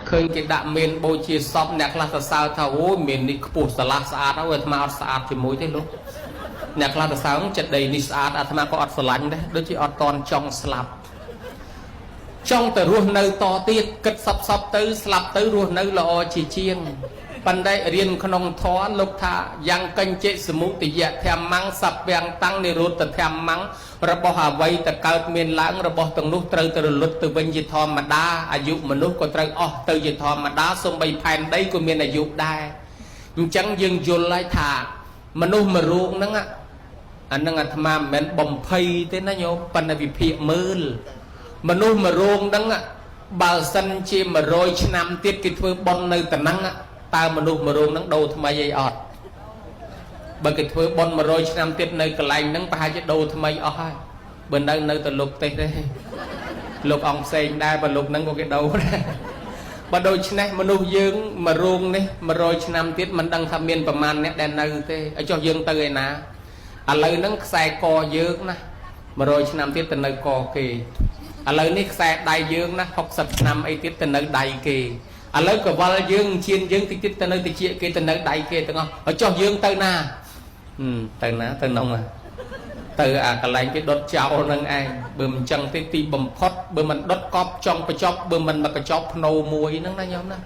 ឃើញគេដាក់មានបូជាសពអ្នកខ្លះសរសើរថាអូយមាននេះខ្ពស់ស្រឡះស្អាតហើយអាត្មាអត់ស្អាតជាមួយទេលោកអ្នកខ្លះសរសើរចិត្តដីនេះស្អាតអាត្មាក៏អត់ស្រឡាញ់ដែរដូចជាអត់តន់ចង់ស្លាប់ចង់ទៅរស់នៅតទៀតគិតសពសពទៅស្លាប់ទៅរស់នៅល្អជាជាងប៉ុន្តែរៀនក្នុងធម៌លោកថាយ៉ាងកញ្ចិសមុទយៈធម្មំសព្វតាំងនិរោធធម្មំរបស់អ្វីតកើតមានឡើងរបស់ទាំងនោះត្រូវទៅរលត់ទៅវិញជាធម្មតាអាយុមនុស្សក៏ត្រូវអស់ទៅជាធម្មតាសូម្បីផែនដីក៏មានអាយុដែរអញ្ចឹងយើងយល់ហើយថាមនុស្សមួយរូបហ្នឹងអានឹងអាត្មាមិនមែនបំភ័យទេណាញោមប៉ុន្តែវិភាគមើលមនុស្សមួយរោងហ្នឹងបើសិនជា100ឆ្នាំទៀតគេធ្វើបុណ្យនៅតំណឹងតើមនុស្សមួយរោងហ្នឹងដូរថ្មីអីអត់បើគេធ្វើបុណ្យ100ឆ្នាំទៀតនៅកន្លែងហ្នឹងប្រហែលជាដូរថ្មីអស់ហើយបើនៅទៅលោកទេសទេលោកអង្គផ្សេងដែរបើលោកហ្នឹងក៏គេដូរដែរបើដូច្នេះមនុស្សយើងមួយរោងនេះ100ឆ្នាំទៀតមិនដឹងថាមានប្រមាណអ្នកដែលនៅទេឲ្យចុះយើងទៅឯណាឥឡូវហ្នឹងខ្សែកយើងណា100ឆ្នាំទៀតទៅនៅកគេឥឡូវនេះខ្សែដៃយើងណា60ឆ្នាំអីទៀតទៅនៅដៃគេឥឡូវកវលយើងឈានយើងតិចទៀតទៅនៅតិចគេទៅនៅដៃគេទាំងអស់ហើយចុះយើងទៅណាទៅណាទៅនងទៅអាកន្លែងគេដុតចោលនឹងឯងបើមិនចឹងទេទីបំផុតបើមិនដុតកប់ចង់បញ្ចប់បើមិនមកកញ្ចប់ភ្នោមួយហ្នឹងណាញោមណា